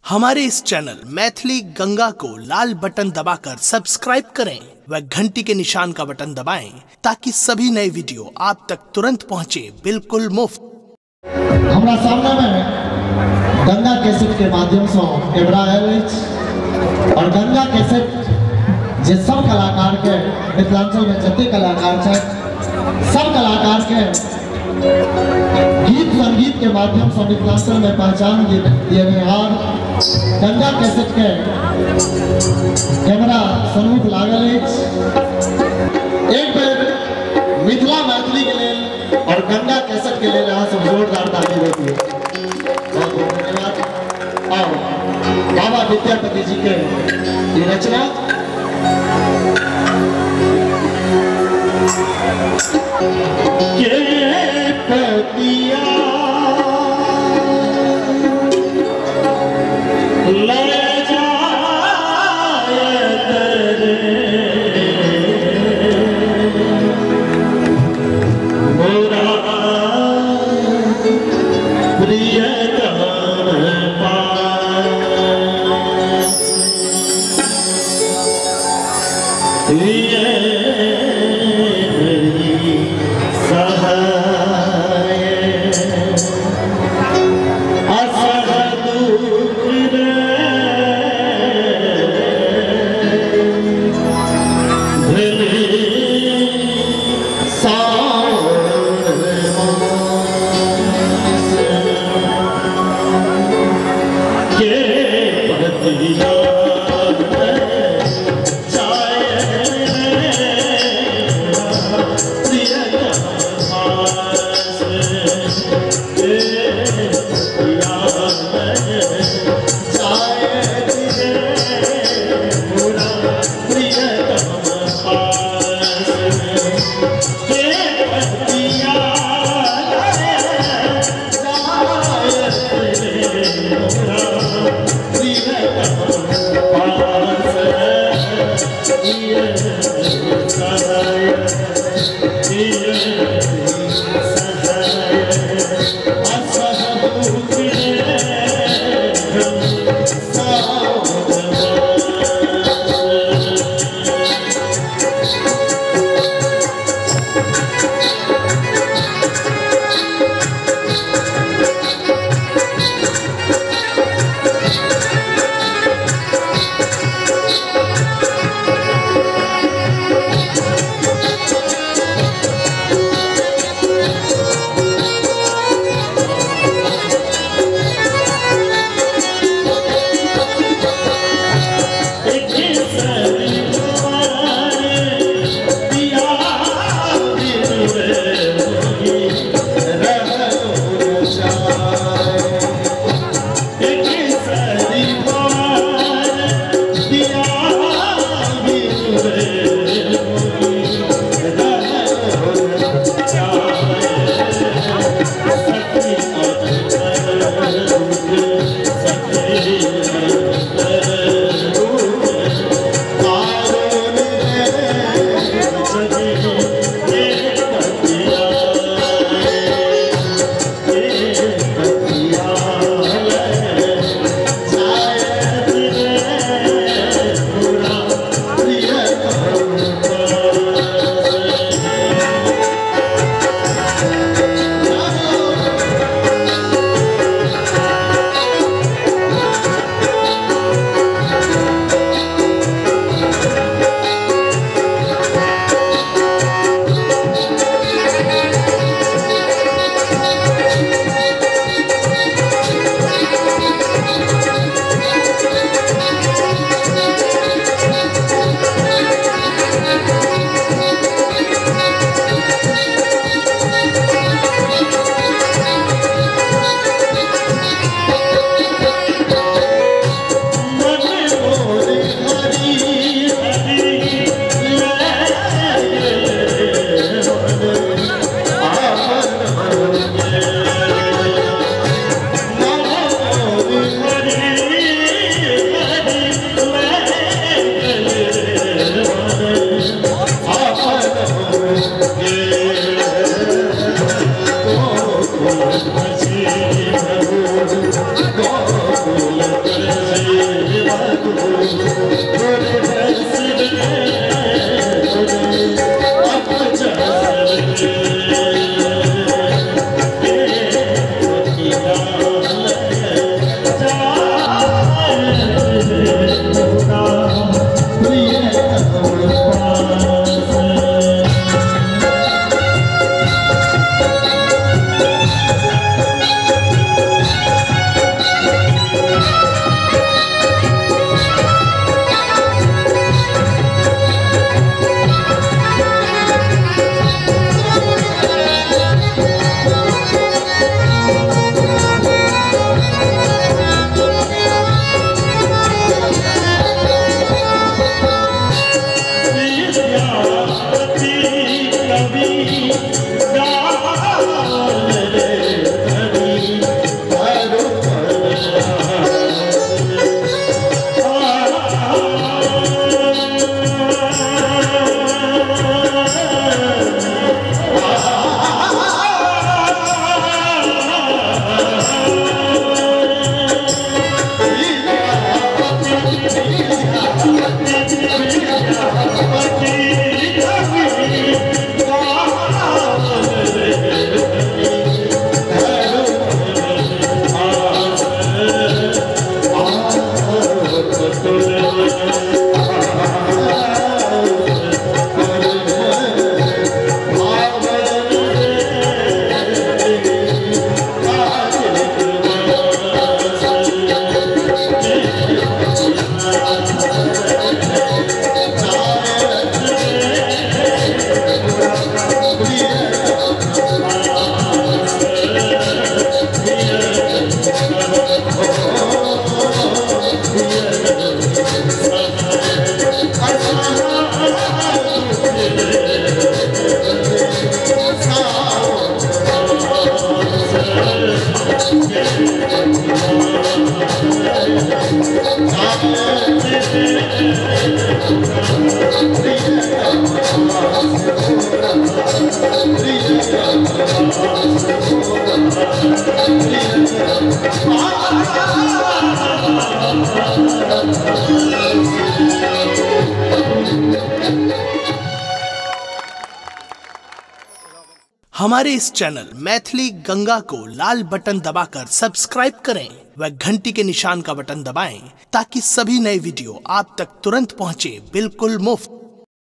हमारे इस चैनल मैथिली गंगा को लाल बटन दबाकर सब्सक्राइब करें व घंटी के निशान का बटन दबाएं ताकि सभी नए वीडियो आप तक तुरंत पहुंचे बिल्कुल मुफ्त। हमरा सामने में गंगा कैसेट के माध्यम से कैमरा आयल अछि और गंगा कैसेट जे सब कलाकार के मिथिलांचल में जते कलाकार छथि सब कलाकार के गीत संगीत के माध्यम से मिथिलांचल में पहचान दिएनिहार गंगा कैसेट के कैमरा सन्मुख लागल अछि। एक बेर मिथिला मैथिली के लेल और गंगा कैसेट के लेल अहाँ सब जोरदार ताली बजिए। बहुत बहुत धन्यवाद। और बाबा विद्यापति जी के ये रचना के पतिया ले जायत रे मोरा प्रियतम पास सहाय असह दुख रे के पतिया हमारे इस चैनल मैथिली गंगा को लाल बटन दबाकर सब्सक्राइब करें व घंटी के निशान का बटन दबाएं ताकि सभी नए वीडियो आप तक तुरंत पहुंचे बिल्कुल मुफ्त।